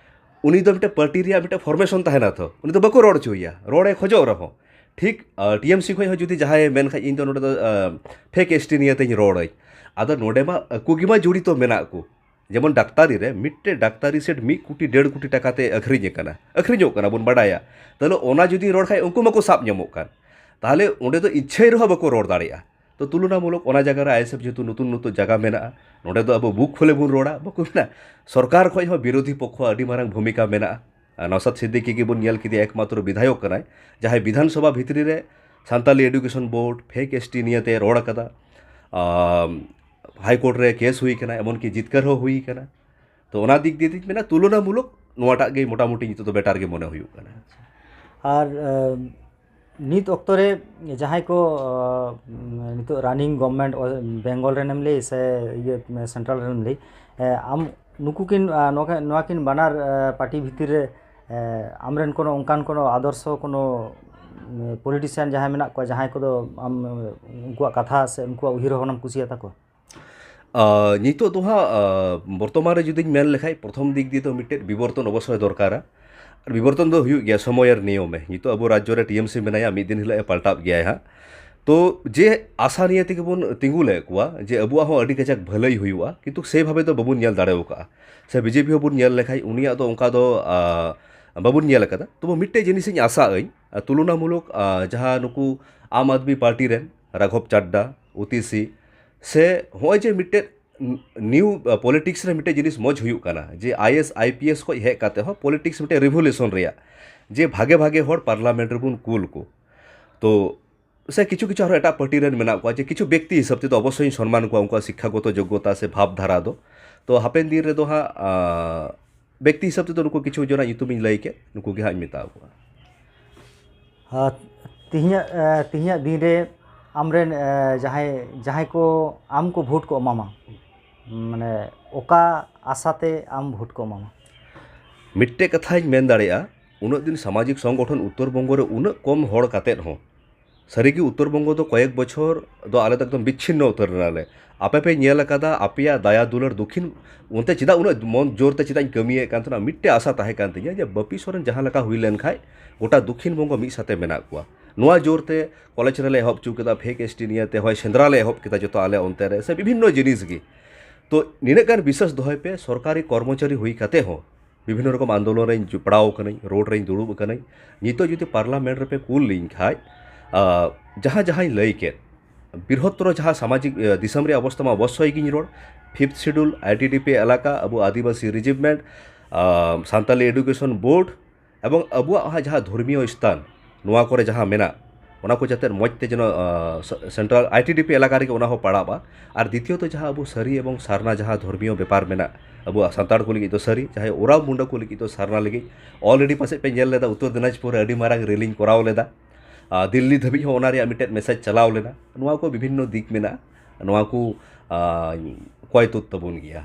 ᱩᱱᱤ ᱫᱚ ᱢᱤᱫᱴᱮᱱ ᱯᱟᱨᱴᱤ ᱨᱮᱭᱟᱜ ᱢᱤᱫᱴᱮᱱ ᱯᱷᱚᱨᱢᱮᱥᱚᱱ ᱛᱟᱦᱮᱱᱟ ᱛᱚ, ᱩᱱᱤ ᱫᱚ ᱵᱟᱠᱚ ᱨᱚᱲ ᱦᱚᱪᱚᱭᱮᱭᱟ, ᱨᱚᱲᱮ ᱠᱷᱚᱡᱚᱜ ᱨᱮᱦᱚᱸ᱾ ᱴᱷᱤᱠ, ᱟᱨ ᱴᱤ ᱮᱢ ᱥᱤ ᱠᱷᱚᱱ ᱦᱚᱸ ᱡᱩᱫᱤ ᱡᱟᱦᱟᱸᱭ ᱢᱮᱱ ᱠᱷᱟᱡ, "ᱤᱧ ᱫᱚ ᱱᱚᱰᱮ ᱫᱚ, ᱟᱸ, ᱯᱷᱮᱠ ᱮᱥ ᱴᱤ ᱱᱤᱭᱟᱹ ᱛᱮᱧ ᱨᱚᱲᱟᱹᱧ", ᱟᱫᱚ ᱱᱚᱰᱮ ᱢᱟ ᱟᱠᱚ ᱜᱮᱢᱟ ᱡᱚᱲᱤᱛᱚ ᱢᱮᱱᱟᱜ ᱠᱚ᱾ ᱡᱮᱢᱚᱱ ᱰᱟᱠᱛᱟᱨᱤ ᱨᱮ ᱢᱤᱫᱴᱮᱡ ᱰᱟᱠᱛᱟᱨᱤ ᱥᱮᱴ ᱢᱤᱫ ᱠᱳᱴᱤ ᱰᱮᱲ ᱠᱳᱴᱤ ᱴᱟᱠᱟ ᱛᱮ ᱟᱹᱠᱷᱨᱤᱧ ᱟᱠᱟᱱᱟ, ᱟᱹᱠᱷᱨᱤᱧᱚᱜ ᱠᱟᱱᱟ ᱵᱚᱱ ᱵᱟᱰᱟᱭᱟ᱾ ᱛᱟᱦᱞᱮ ᱚᱱᱟ ᱡᱩᱫᱤ ᱨᱚᱲ ᱠᱷᱟᱡ ᱩᱱᱠᱩ ᱢᱟᱠᱚ ᱥᱟᱵ ᱧᱟᱢᱚᱜ ᱠᱟᱱ᱾ ᱛᱟᱦᱞᱮ ᱚᱸᱰᱮ ᱫᱚ ᱤᱪᱪᱷᱟᱹᱭ ᱨᱮᱦᱚᱸ ᱵᱟᱠᱚ ᱨᱚᱲ ᱫᱟᱲᱮᱭᱟᱜᱼᱟ᱾ ᱛᱚ ᱛᱩᱞᱚᱱᱟᱢᱩᱞᱚᱠ ᱚᱱᱟ ᱡᱟᱭᱜᱟ ᱨᱮ ᱟᱭ ᱮᱥ ᱮᱯᱷ ᱡᱮᱦᱮᱛᱩ ᱱᱚᱛᱩᱱ ᱱᱚᱛᱩᱱ ᱡᱟᱭᱜᱟ ᱢᱮᱱᱟᱜᱼᱟ, ᱱᱚᱰᱮ ᱫᱚ ᱟᱵᱚ ᱵᱩᱠ ᱠᱷᱚᱞᱮ ᱵᱚᱱ ᱨᱚᱲᱟ, ᱵᱟᱠᱚ ᱢᱮᱱᱟ, ᱥᱚᱨᱠᱟᱨ ᱠᱷᱚᱡ ᱦᱚᱸ ᱵᱤᱨᱳᱫᱷᱤ ᱯᱚᱠᱠᱷᱚ ᱟᱹᱰᱤ ᱢᱟᱨᱟᱝ ᱵᱷᱩᱢᱤᱠᱟ ᱢᱮᱱᱟᱜᱼᱟ᱾ ᱟᱨ ᱱᱚᱣᱥᱟᱫ ᱥᱤᱫᱫᱤᱠᱤ ᱜᱮᱵᱚᱱ ᱧᱮᱞ ᱠᱮᱫᱮᱭᱟ, ᱮᱠᱢᱟᱛᱨᱚ ᱵᱤᱫᱷᱟᱭᱚᱠ ᱠᱟᱱᱟᱭ ᱡᱟᱦᱟᱸᱭ ᱵᱤᱫᱷᱟᱱ ᱥᱚᱵᱷᱟ ᱵᱷᱤᱛᱨᱤ ᱨᱮ Santali education board, fake S T ᱱᱤᱭᱟᱹᱛᱮ ᱨᱚᱲ ᱟᱠᱟᱫᱟ᱾ ᱟᱢ, ᱦᱟᱭ ᱠᱳᱨᱴ ᱨᱮ ᱠᱮᱥ ᱦᱩᱭ ᱠᱟᱱᱟ, ᱮᱢᱚᱱ ᱠᱤ ᱡᱤᱛᱠᱟᱹᱨ ᱦᱚᱸ ᱦᱩᱭ ᱠᱟᱱᱟ᱾ ᱛᱚ ᱚᱱᱟ ᱫᱤᱠ ᱫᱤᱭᱮ ᱫᱚᱧ ᱢᱮᱱᱟ ᱛᱩᱞᱚᱱᱟᱢᱩᱞᱚᱠ ᱱᱚᱣᱟᱴᱟᱜ ᱜᱮ ᱢᱚᱴᱟᱢᱩᱴᱤ ᱱᱤᱛᱚᱜ ᱫᱚ ᱵᱮᱴᱟᱨ ᱜᱮ ᱢᱚᱱᱮ ᱦᱩᱭᱩᱜ ᱠᱟᱱᱟ᱾ ᱟᱨ, ᱟᱢ, ᱱᱤᱛ ᱚᱠᱛᱚ ᱨᱮ ᱡᱟᱦᱟᱸᱭ ᱠᱚ ᱱᱤᱛᱚᱜ ᱨᱟᱱᱤᱝ ᱜᱚᱵᱷᱢᱮᱱᱴ ᱵᱮᱝᱜᱚᱞ ᱨᱮᱱᱮᱢ ᱞᱟᱹᱭ ᱥᱮ ᱤᱭᱟᱹ ᱥᱮᱱᱴᱨᱟᱞ ᱨᱮᱱᱮᱢ ᱞᱟᱹᱭ, ᱟᱢ ᱱᱩᱠᱩ ᱠᱤᱱ ᱱᱚᱣᱟ ᱠᱤᱱ ᱵᱟᱱᱟᱨ ᱯᱟᱨᱴᱤ ᱵᱷᱤᱛᱤᱨ ᱨᱮ ᱟᱢᱨᱮᱱ ᱠᱳᱱᱳ ᱚᱱᱠᱟᱱ ᱠᱳᱱᱳ ᱟᱫᱚᱨᱥᱚ ᱠᱳᱱᱳ ᱯᱚᱞᱤᱴᱤᱥᱤᱭᱟᱱ ᱡᱟᱦᱟᱸᱭ ᱢᱮᱱᱟᱜ ᱠᱚᱣᱟ, ᱡᱟᱦᱟᱸᱭ ᱠᱚᱫᱚ ᱟᱢ ᱩᱱᱠᱩᱣᱟᱜ ᱠᱟᱛᱷᱟ ᱥᱮ ᱩᱱᱠᱩᱣᱟᱜ ᱩᱭᱦᱟᱹᱨ ᱵᱷᱟᱵᱽᱱᱟᱢ ᱠᱩᱥᱤᱭᱟᱛᱟ ᱠᱚᱣᱟ? ᱱᱤᱛᱚᱜ ᱫᱚ ᱦᱟᱸᱜ ᱵᱚᱨᱛᱚᱢᱟᱱ ᱨᱮ ᱡᱩᱫᱤᱧ ᱢᱮᱱ ᱞᱮᱠᱷᱟᱡ, ᱯᱨᱚᱛᱷᱚᱢ ᱫᱤᱠ ᱫᱤᱭᱮ ᱫᱚ ᱢᱤᱫᱴᱮᱡ ᱵᱤᱵᱚᱨᱛᱚᱱ ᱚᱵᱚᱥᱥᱳᱭ ᱫᱚᱨᱠᱟᱨᱟ᱾ ᱟᱨ ᱵᱤᱵᱚᱨᱛᱚᱱ ᱫᱚ ᱦᱩᱭᱩᱜ ᱜᱮᱭᱟ ᱥᱚᱢᱚᱭ ᱟᱨ ᱱᱤᱭᱚᱢᱮ᱾ ᱱᱤᱛᱚᱜ ᱟᱵᱚ ᱨᱟᱡᱽᱡᱚ ᱨᱮ ᱴᱤᱮᱢᱥᱤ ᱢᱮᱱᱟᱭᱟ, ᱢᱤᱫ ᱫᱤᱱ ᱦᱤᱞᱳᱜ ᱮ ᱯᱟᱞᱴᱟᱣ ᱜᱮᱭᱟᱭ ᱦᱟᱸᱜ᱾ ᱛᱚ ᱡᱮ ᱟᱥᱟ ᱱᱤᱭᱮ ᱛᱮᱜᱮ ᱵᱚᱱ ᱛᱤᱸᱜᱩ ᱞᱮᱫ ᱠᱚᱣᱟ ᱡᱮ ᱟᱵᱚᱣᱟᱜ ᱦᱚᱸ ᱟᱹᱰᱤ ᱠᱟᱡᱟᱠ ᱵᱷᱟᱹᱞᱟᱹᱭ ᱦᱩᱭᱩᱜᱼᱟ, ᱠᱤᱱᱛᱩ ᱥᱮᱭᱵᱷᱟᱵᱮ ᱫᱚ ᱵᱟᱵᱚᱱ ᱧᱮᱞ ᱫᱟᱲᱮ ᱟᱠᱟᱫᱼᱟ᱾ ᱥᱮ ᱵᱤᱡᱮᱯᱤ ᱦᱚᱸᱵᱚᱱ ᱧᱮᱞ ᱞᱮᱠᱷᱟᱡ ᱩᱱᱤᱭᱟᱜ ᱫᱚ ᱚᱱᱠᱟ ᱫᱚ ᱵᱟᱵᱚᱱ ᱧᱮᱞ ᱟᱠᱟᱫᱟ᱾ ᱛᱚᱵᱮ ᱢᱤᱫᱴᱮᱡ ᱡᱤᱱᱤᱥᱤᱧ ᱟᱥᱟᱜ ᱟᱹᱧ, ᱛᱩᱞᱚᱱᱟᱢᱩᱞᱚᱠ ᱡᱟᱦᱟᱸ ᱱᱩᱠᱩ ᱟᱢ ᱟᱫᱢᱤ ᱯᱟᱨᱴᱤ ᱨᱮᱱ ᱨᱟᱜᱷᱚᱵ ᱪᱟᱰᱰᱟ, ᱳᱛᱤᱥᱤ ᱥᱮ ᱦᱚᱸᱜᱼᱚᱭ ᱡᱮ ᱢᱤᱫᱴᱮᱡ ᱱᱤᱭᱩ ᱯᱚᱞᱤᱴᱤᱠᱥ ᱨᱮ ᱢᱤᱫᱴᱮᱡ ᱡᱤᱱᱤᱥ ᱢᱚᱡᱽ ᱦᱩᱭᱩᱜ ᱠᱟᱱᱟ ᱡᱮ ᱟᱭᱮᱥ ᱟᱭᱯᱤᱮᱥ ᱠᱷᱚᱡ ᱦᱮᱡ ᱠᱟᱛᱮ ᱦᱚᱸ ᱯᱚᱞᱤᱴᱤᱠᱥ ᱢᱤᱫᱴᱮᱡ ᱨᱤᱵᱷᱚᱞᱩᱥᱚᱱ ᱨᱮᱭᱟᱜ, ᱡᱮ ᱵᱷᱟᱜᱮ ᱵᱷᱟᱜᱮ ᱦᱚᱲ ᱯᱟᱨᱞᱟᱢᱮᱱᱴ ᱨᱮᱵᱚᱱ ᱠᱩᱞ ᱠᱚ᱾ ᱛᱚ ᱥᱮ ᱠᱤᱪᱷᱩ ᱠᱤᱪᱷᱩ ᱟᱨᱦᱚᱸ ᱮᱴᱟᱜ ᱯᱟᱨᱴᱤ ᱨᱮᱱ ᱢᱮᱱᱟᱜ ᱠᱚᱣᱟ, ᱡᱮ ᱠᱤᱪᱷᱩ ᱵᱮᱠᱛᱤ ᱦᱤᱥᱟᱹᱵ ᱛᱮᱫᱚ ᱚᱵᱚᱥᱥᱳᱭ ᱤᱧ ᱥᱚᱱᱢᱟᱱ ᱠᱚᱣᱟ ᱩᱱᱠᱩᱣᱟᱜ ᱥᱤᱠᱠᱷᱟᱜᱚᱛᱚ ᱡᱳᱜᱽᱜᱚᱛᱟ ᱥᱮ ᱵᱷᱟᱵᱽ ᱫᱷᱟᱨᱟ ᱫᱚ᱾ ᱛᱚ ᱦᱟᱯᱮᱱ ᱫᱤᱱ ᱨᱮᱫᱚ ᱦᱟᱸᱜ ᱵᱮᱠᱛᱤ ᱦᱤᱥᱟᱹᱵ ᱛᱮᱫᱚ ᱱᱩᱠᱩ ᱠᱤᱪᱷᱩ ᱡᱚᱱᱟᱜ ᱧᱩᱛᱩᱢᱤᱧ ᱞᱟᱹᱭ ᱠᱮᱫ, ᱱᱩᱠᱩ ᱜᱮ ᱦᱟᱸᱜ ᱤᱧ ᱢᱮᱛᱟ ᱠᱚᱣᱟ᱾ ᱛᱤᱦᱤᱧᱟᱜ ᱛᱤᱦᱤᱧᱟᱜ ᱫᱤᱱ ᱨᱮ ᱟᱢᱨᱮᱱ ᱡᱟᱦᱟᱸᱭ ᱡᱟᱦᱟᱸᱭ ᱠᱚ ᱟᱢ ᱠᱚ ᱵᱷᱳᱴ ᱠᱚ ᱮᱢᱟᱢᱟ, ᱢᱟᱱᱮ ᱚᱠᱟ ᱟᱥᱟᱛᱮ ᱟᱢ ᱵᱷᱳᱴ ᱠᱚ ᱮᱢᱟᱢᱟ? ᱢᱤᱫᱴᱮᱡ ᱠᱟᱛᱷᱟᱧ ᱢᱮᱱ ᱫᱟᱲᱮᱭᱟᱜᱼᱟ, ᱩᱱᱟᱹᱜ ᱫᱤᱱ ᱥᱟᱢᱟᱡᱤᱠ ᱥᱚᱝᱜᱚᱴᱷᱚᱱ ᱩᱛᱛᱚᱨ ᱵᱚᱝᱜᱚ ᱨᱮ ᱩᱱᱟᱹᱜ ᱠᱚᱢ ᱦᱚᱲ ᱠᱟᱛᱮᱫ ᱦᱚᱸ, ᱥᱟᱹᱨᱤᱜᱮ ᱩᱛᱛᱚᱨ ᱵᱚᱝᱜᱚ ᱫᱚ ᱠᱚᱭᱮᱠ ᱵᱚᱪᱷᱚᱨ ᱫᱚ ᱟᱞᱮ ᱫᱚ ᱮᱠᱫᱚᱢ ᱵᱤᱪᱪᱷᱤᱱᱱᱚ ᱩᱛᱟᱹᱨ ᱮᱱᱟᱞᱮ᱾ ᱟᱯᱮ ᱯᱮ ᱧᱮᱞ ᱟᱠᱟᱫᱟ ᱟᱯᱮᱭᱟᱜ ᱫᱟᱭᱟ ᱫᱩᱞᱟᱹᱲ ᱫᱚᱠᱷᱤᱱ ᱚᱱᱛᱮ ᱪᱮᱫᱟᱜ ᱩᱱᱟᱹᱜ ᱢᱚᱱ ᱡᱳᱨ ᱛᱮ ᱪᱮᱫᱟᱜ ᱤᱧ ᱠᱟᱹᱢᱤᱭᱮᱫ ᱠᱟᱱ ᱛᱟᱦᱮᱱᱟ? ᱢᱤᱫᱴᱮᱡ ᱟᱥᱟ ᱛᱟᱦᱮᱸ ᱠᱟᱱ ᱛᱤᱧᱟᱹ ᱡᱮ ᱵᱟᱯᱤ ᱥᱚᱨᱮᱱ ᱡᱟᱦᱟᱸ ᱞᱮᱠᱟ ᱦᱩᱭ ᱞᱮᱱ ᱠᱷᱟᱡ ᱜᱚᱴᱟ ᱫᱚᱠᱷᱤᱱ ᱵᱚᱝᱜᱚ ᱢᱤᱫ ᱥᱟᱛᱮ ᱢᱮᱱᱟᱜ ᱠᱚᱣᱟ᱾ ᱱᱚᱣᱟ ᱡᱳᱨ ᱛᱮ ᱠᱚᱞᱮᱡᱽ ᱨᱮᱞᱮ ᱮᱦᱚᱵ ᱦᱚᱪᱚ ᱠᱮᱫᱟ, ᱯᱷᱮᱠ ᱮᱥᱴᱤ ᱱᱤᱭᱮ ᱛᱮ ᱦᱚᱸᱭ ᱥᱮᱸᱫᱽᱨᱟ ᱞᱮ ᱮᱦᱚᱵ ᱠᱮᱫᱟ ᱡᱚᱛᱚ ᱟᱞᱮ ᱚᱱᱛᱮ ᱨᱮ, ᱥᱮ ᱵᱤᱵᱷᱤᱱᱱᱚ ᱡᱤᱱᱤᱥ ᱜᱮ᱾ ᱛᱚ ᱱᱤᱱᱟᱹᱜ ᱜᱟᱱ ᱵᱤᱥᱥᱟᱥ ᱫᱚᱦᱚᱭ ᱯᱮ, ᱥᱚᱨᱠᱟᱨᱤ ᱠᱚᱨᱢᱚᱪᱟᱨᱤ ᱦᱩᱭ ᱠᱟᱛᱮ ᱦᱚᱸ ᱵᱤᱵᱷᱤᱱᱱᱚ ᱨᱚᱠᱚᱢ ᱟᱱᱫᱳᱞᱚᱱ ᱨᱮᱧ ᱡᱚᱯᱲᱟᱣ ᱟᱠᱟᱱᱟᱹᱧ, ᱨᱳᱰ ᱨᱮᱧ ᱫᱩᱲᱩᱵ ᱟᱠᱟᱱᱟᱹᱧ᱾ ᱱᱤᱛᱚᱜ ᱡᱩᱫᱤ ᱯᱟᱨᱞᱟᱢᱮᱱᱴ ᱨᱮᱯᱮ ᱠᱩᱞ ᱞᱤᱧ ᱠᱷᱟᱡ, ᱡᱟᱦᱟᱸ ᱡᱟᱦᱟᱸᱧ ᱞᱟᱹᱭ ᱠᱮᱫ, ᱵᱨᱤᱦᱚᱛᱛᱚᱨᱚ ᱡᱟᱦᱟᱸ ᱥᱟᱢᱟᱡᱤᱠ ᱫᱤᱥᱚᱢ ᱨᱮᱭᱟᱜ ᱚᱵᱚᱥᱛᱷᱟ ᱢᱟ ᱚᱵᱚᱥᱥᱳᱭ ᱜᱤᱧ ᱨᱚᱲ, ᱯᱷᱤᱯᱛᱷ ᱥᱤᱰᱩᱞ, ᱟᱭᱴᱤᱰᱤᱯᱤ ᱮᱞᱟᱠᱟ, ᱟᱵᱚ ᱟᱹᱫᱤᱵᱟᱹᱥᱤ ᱨᱮᱡᱤᱢᱮᱱᱴ, ᱥᱟᱱᱛᱟᱞᱤ ᱮᱰᱩᱠᱮᱥᱚᱱ ᱵᱳᱨᱰ, ᱮᱵᱚᱝ ᱟᱵᱚᱣᱟᱜ ᱦᱟᱸᱜ ᱡᱟᱦᱟᱸ ᱫᱷᱚᱨᱢᱤᱭᱚ ᱥᱛᱷᱟᱱ ᱱᱚᱣᱟ ᱠᱚᱨᱮ ᱡᱟᱦᱟᱸ ᱢᱮᱱᱟᱜ, ᱚᱱᱟ ᱠᱚ ᱡᱟᱛᱮ ᱢᱚᱡᱽ ᱛᱮ ᱡᱮᱱᱚ ᱥᱮᱱᱴᱨᱟᱞ ᱟᱭᱴᱤᱰᱤᱯᱤ ᱮᱞᱟᱠᱟ ᱨᱮᱜᱮ ᱚᱱᱟ ᱦᱚᱸ ᱯᱟᱲᱟᱜᱼᱟ᱾ ᱟᱨ ᱫᱤᱛᱤᱭᱚᱛᱚ ᱡᱟᱦᱟᱸ ᱟᱵᱚ ᱥᱟᱹᱨᱤ ᱮᱵᱚᱝ ᱥᱟᱨᱱᱟ ᱡᱟᱦᱟᱸ ᱫᱷᱚᱨᱢᱤᱭᱚ ᱵᱮᱯᱟᱨ ᱢᱮᱱᱟᱜ, ᱟᱵᱚᱣᱟᱜ ᱥᱟᱱᱛᱟᱲ ᱠᱚ ᱞᱟᱹᱜᱤᱫ ᱫᱚ ᱥᱟᱹᱨᱤ, ᱡᱟᱦᱟᱸᱭ ᱳᱨᱟᱣ ᱢᱩᱱᱰᱟ ᱠᱚ ᱞᱟᱹᱜᱤᱫ ᱫᱚ ᱥᱟᱨᱱᱟ ᱞᱟᱹᱜᱤᱫ, ᱚᱞᱨᱮᱰᱤ ᱯᱟᱥᱮᱡ ᱯᱮ ᱧᱮᱞ ᱞᱮᱫᱟ ᱩᱛᱛᱚᱨ ᱫᱤᱱᱟᱡᱽᱯᱩᱨ ᱨᱮ ᱟᱹᱰᱤ ᱢᱟᱨᱟᱝ ᱨᱮᱞᱤᱧ ᱠᱚᱨᱟᱣ ᱞᱮᱫᱟ᱾ ᱟᱨ ᱫᱤᱞᱞᱤ ᱫᱷᱟᱹᱵᱤᱡ ᱦᱚᱸ ᱚᱱᱟ ᱨᱮᱭᱟᱜ ᱢᱤᱫᱴᱮᱱ ᱢᱮᱥᱮᱡᱽ ᱪᱟᱞᱟᱣ ᱞᱮᱱᱟ᱾ ᱱᱚᱣᱟ ᱠᱚ ᱵᱤᱵᱷᱤᱱᱱᱚ ᱫᱤᱠ ᱢᱮᱱᱟᱜᱼᱟ, ᱱᱚᱣᱟ ᱠᱚ ᱟᱨ, ᱠᱚᱭ ᱛᱩᱫ ᱛᱟᱵᱚᱱ ᱜᱮᱭᱟ᱾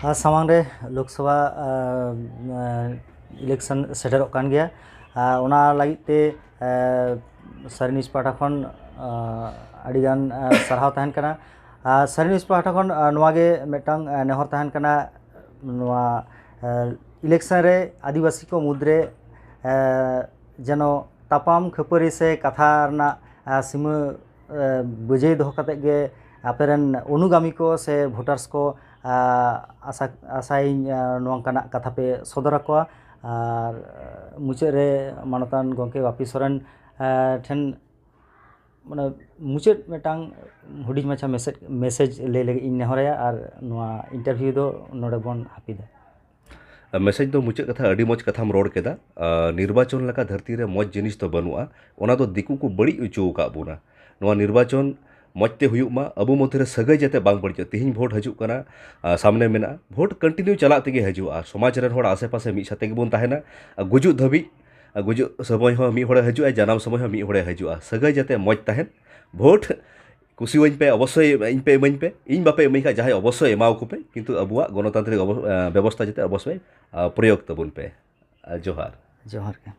ᱟᱨ ᱥᱟᱢᱟᱝ ᱨᱮ ᱞᱳᱠᱥᱚᱵᱷᱟ ᱟᱨ, ᱟᱨ, ᱤᱞᱮᱠᱥᱚᱱ ᱥᱮᱴᱮᱨᱚᱜ ᱠᱟᱱ ᱜᱮᱭᱟ᱾ ᱟᱨ ᱚᱱᱟ ᱞᱟᱹᱜᱤᱫ ᱛᱮ ᱟᱨ, ᱥᱟᱹᱨᱤ ᱱᱤᱭᱩᱡᱽ ᱯᱟᱦᱴᱟ ᱠᱷᱚᱱ ᱟᱨ, ᱟᱹᱰᱤᱜᱟᱱ ᱟᱨ, ᱥᱟᱨᱦᱟᱣ ᱛᱟᱦᱮᱱ ᱠᱟᱱᱟ᱾ ᱟᱨ ᱥᱟᱹᱨᱤ ᱱᱤᱭᱩᱡᱽ ᱯᱟᱦᱴᱟ ᱠᱷᱚᱱ ᱟᱨ, ᱱᱚᱣᱟ ᱜᱮ ᱢᱤᱫᱴᱟᱝ ᱟᱨ, ᱱᱮᱦᱚᱨ ᱛᱟᱦᱮᱱ ᱠᱟᱱᱟ, ᱱᱚᱣᱟ ᱟᱨ, ᱤᱞᱮᱠᱥᱚᱱ ᱨᱮ ᱟᱹᱫᱤᱵᱟᱹᱥᱤ ᱠᱚ ᱢᱩᱫᱽᱨᱮ ᱟᱨ, ᱡᱮᱱᱚ ᱛᱟᱯᱟᱢ ᱠᱷᱟᱹᱯᱟᱹᱨᱤ ᱥᱮ ᱠᱟᱛᱷᱟ ᱨᱮᱱᱟᱜ ᱟᱨ, ᱥᱤᱢᱟᱹ ᱟᱨ, ᱵᱟᱹᱡᱟᱹᱭ ᱫᱚᱦᱚ ᱠᱟᱛᱮᱫ ᱜᱮ ᱟᱯᱮᱨᱮᱱ ᱚᱱᱩᱜᱟᱢᱤ ᱠᱚ ᱥᱮ ᱵᱷᱳᱴᱟᱨᱥ ᱠᱚ ᱟᱨ, ᱟᱥᱟ ᱟᱥᱟᱭᱟᱹᱧ ᱟᱨ, ᱱᱚᱝᱠᱟᱱᱟᱜ ᱠᱟᱛᱷᱟ ᱯᱮ ᱥᱚᱫᱚᱨ ᱟᱠᱚᱣᱟ᱾ ᱟᱨ ᱢᱩᱪᱟᱹᱫ ᱨᱮ ᱢᱟᱱᱚᱛᱟᱱ ᱜᱚᱢᱠᱮ ᱵᱟᱯᱤ ᱥᱚᱨᱮᱱ ᱟᱨ, ᱴᱷᱮᱱ ᱢᱟᱱᱮ ᱢᱩᱪᱟᱹᱫ ᱢᱤᱫᱴᱟᱝ ᱦᱩᱰᱤᱧ ᱢᱟᱪᱷᱟ ᱢᱮᱥᱮᱡᱽ ᱢᱮᱥᱮᱡᱽ ᱞᱟᱹᱭ ᱞᱟᱹᱜᱤᱫ ᱤᱧ ᱱᱮᱦᱚᱨᱟᱭᱟ ᱟᱨ ᱱᱚᱣᱟ ᱤᱱᱴᱟᱨᱵᱷᱤᱭᱩ ᱫᱚ ᱱᱚᱰᱮ ᱵᱚᱱ ᱦᱟᱹᱯᱤᱫᱟ᱾ ᱢᱮᱥᱮᱡᱽ ᱫᱚ ᱢᱩᱪᱟᱹᱫ ᱠᱟᱛᱷᱟ, ᱟᱹᱰᱤ ᱢᱚᱡᱽ ᱠᱟᱛᱷᱟᱢ ᱨᱚᱲ ᱠᱮᱫᱟ᱾ ᱟᱨ ᱱᱤᱨᱵᱟᱪᱚᱱ ᱞᱮᱠᱟ ᱫᱷᱟᱹᱨᱛᱤ ᱨᱮ ᱢᱚᱡᱽ ᱡᱤᱱᱤᱥ ᱫᱚ ᱵᱟᱹᱱᱩᱜᱼᱟ, ᱚᱱᱟ ᱫᱚ ᱫᱤᱠᱩ ᱠᱚ ᱵᱟᱹᱲᱤᱡ ᱦᱚᱪᱚ ᱟᱠᱟᱫ ᱵᱚᱱᱟ᱾ ᱱᱚᱣᱟ ᱱᱤᱨᱵᱟᱪᱚᱱ ᱢᱚᱡᱽ ᱛᱮ ᱦᱩᱭᱩᱜ ᱢᱟ, ᱟᱵᱚ ᱢᱚᱫᱽᱫᱷᱮ ᱨᱮ ᱥᱟᱹᱜᱟᱹᱭ ᱡᱟᱛᱮ ᱵᱟᱝ ᱵᱟᱹᱲᱤᱡᱚᱜ᱾ ᱛᱮᱦᱮᱧ ᱵᱷᱳᱴ ᱦᱤᱡᱩᱜ ᱠᱟᱱᱟ, ᱟᱨ ᱥᱟᱢᱱᱮ ᱢᱮᱱᱟᱜᱼᱟ, ᱵᱷᱳᱴ ᱠᱚᱱᱴᱤᱱᱤᱭᱩ ᱪᱟᱞᱟᱜ ᱛᱮᱜᱮ ᱦᱤᱡᱩᱜᱼᱟ᱾ ᱟᱨ ᱥᱚᱢᱟᱡᱽ ᱨᱮᱱ ᱦᱚᱲ ᱟᱥᱮ ᱯᱟᱥᱮ ᱢᱤᱫ ᱥᱟᱛᱮ ᱜᱮᱵᱚᱱ ᱛᱟᱦᱮᱱᱟ᱾ ᱟᱨ ᱜᱩᱡᱩᱜ ᱫᱷᱟᱹᱵᱤᱡ, ᱟᱨ ᱜᱩᱡᱩᱜ ᱥᱚᱢᱚᱭ ᱦᱚᱸ ᱢᱤᱫ ᱦᱚᱲᱮ ᱦᱤᱡᱩᱜᱼᱟ, ᱡᱟᱱᱟᱢ ᱥᱚᱢᱚᱭ ᱦᱚᱸ ᱢᱤᱫ ᱦᱚᱲᱮ ᱦᱤᱡᱩᱜᱼᱟ᱾ ᱥᱟᱹᱜᱟᱹᱭ ᱡᱟᱛᱮ ᱢᱚᱡᱽ ᱛᱟᱦᱮᱱ, ᱵᱷᱳᱴ ᱠᱩᱥᱤᱣᱟᱹᱧ ᱯᱮ, ᱚᱵᱚᱥᱥᱳᱭ ᱤᱧ ᱯᱮ ᱤᱢᱟᱹᱧ ᱯᱮ, ᱤᱧ ᱵᱟᱯᱮ ᱤᱢᱟᱹᱧ ᱠᱷᱟᱱ ᱡᱟᱦᱟᱸᱭ ᱚᱵᱚᱥᱥᱳᱭ ᱮᱢᱟᱣ ᱠᱚᱯᱮ, ᱠᱤᱱᱛᱩ ᱟᱵᱚᱣᱟᱜ ᱜᱚᱱᱚᱛᱟᱱᱛᱨᱤᱠ ᱚᱵᱚ-, ᱟᱸ, ᱵᱮᱵᱚᱥᱛᱷᱟ ᱡᱟᱛᱮ ᱚᱵᱚᱥᱥᱳᱭ, ᱟᱸ, ᱯᱨᱚᱭᱳᱜᱽ ᱛᱟᱵᱚᱱ ᱯᱮ᱾ ᱟᱸ, ᱡᱚᱦᱟᱨ᱾ ᱡᱚᱦᱟᱨ ᱜᱮ᱾